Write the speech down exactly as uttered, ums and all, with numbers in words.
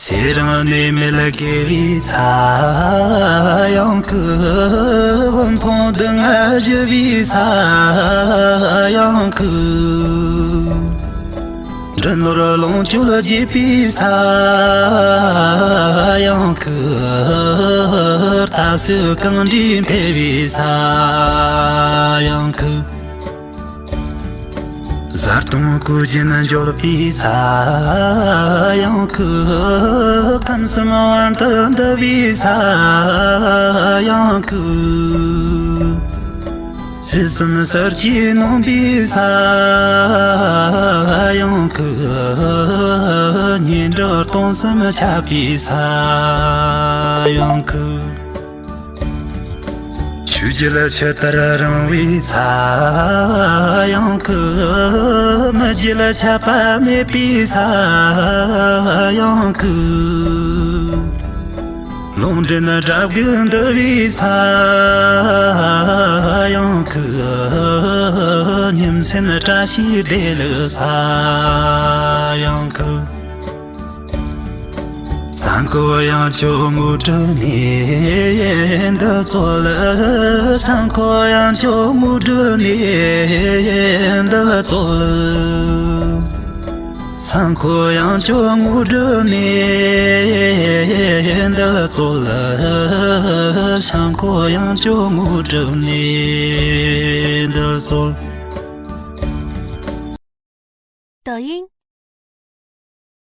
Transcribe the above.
ཚེ་རིང་ནད་མེད་དགེ་བའི་ས་ཡང་ཁུ། དབུལ་ཕོངས་སྡུག་བསྔལ་ཞི་བའི་ས་ཡང་ཁུ། འབྲི་ནོར་ལོངས་སྤྱོད་རྒྱས་པའི་ས་ཡང་ཁུ། རྟ་སོགས་གང་འདྲའི་འཕེལ་བའི་ས་ཡང་ཁུ། བཟའ་བཏུང་གོས་ཅན་འབྱོར་པའི་ས་ཡང་ཁུ། ཁམས་གསུམ་དབང་དུ་འདུ་བའི་ས་ཡང་ཁུ། ཚེ་གསུམ་གསེར་གྱིས་གནོན་པའི་ས་ཡང་ཁུ། སྙན་གྲགས་སྟོང་གསུམ་ཁྱབ་པའི་ས་ཡང་ཁུ། ཆོས་བརྒྱད་ཆུ་ལྟར་རིང་བའི་ས་ཡང་ཁུ། མི་བརྒྱད་ཆད་པ་མེད་པའི་ས་ཡང་ཁུ། ལུང་འདྲེན་དགྲ་བགེགས་འདུལ་བའི་ས་ཡང་ཁུ། ཉིན་མཚན་བཀྲ་ཤིས་བདེ་ལེགས་ས་ཡང་ཁུ། སེམས་ཁོ་ཡང་ཁྱོད་དངོས་གྲུབ་ནས་འདུལ་སྩོལ། སེམས་ཁོ་ཡང་ཁྱོད་དངོས་གྲུབ་ནས་འདུལ་སྩོལ། སེམས་ཁོ་ཡང་ཁྱོད་དངོས་གྲུབ་ནས་འདུལ་སྩོལ། སེམས་ཁོ་ཡང་ཁྱོད་དངོས་གྲུབ་ནས་འདུལ་སྩོལ། 抖音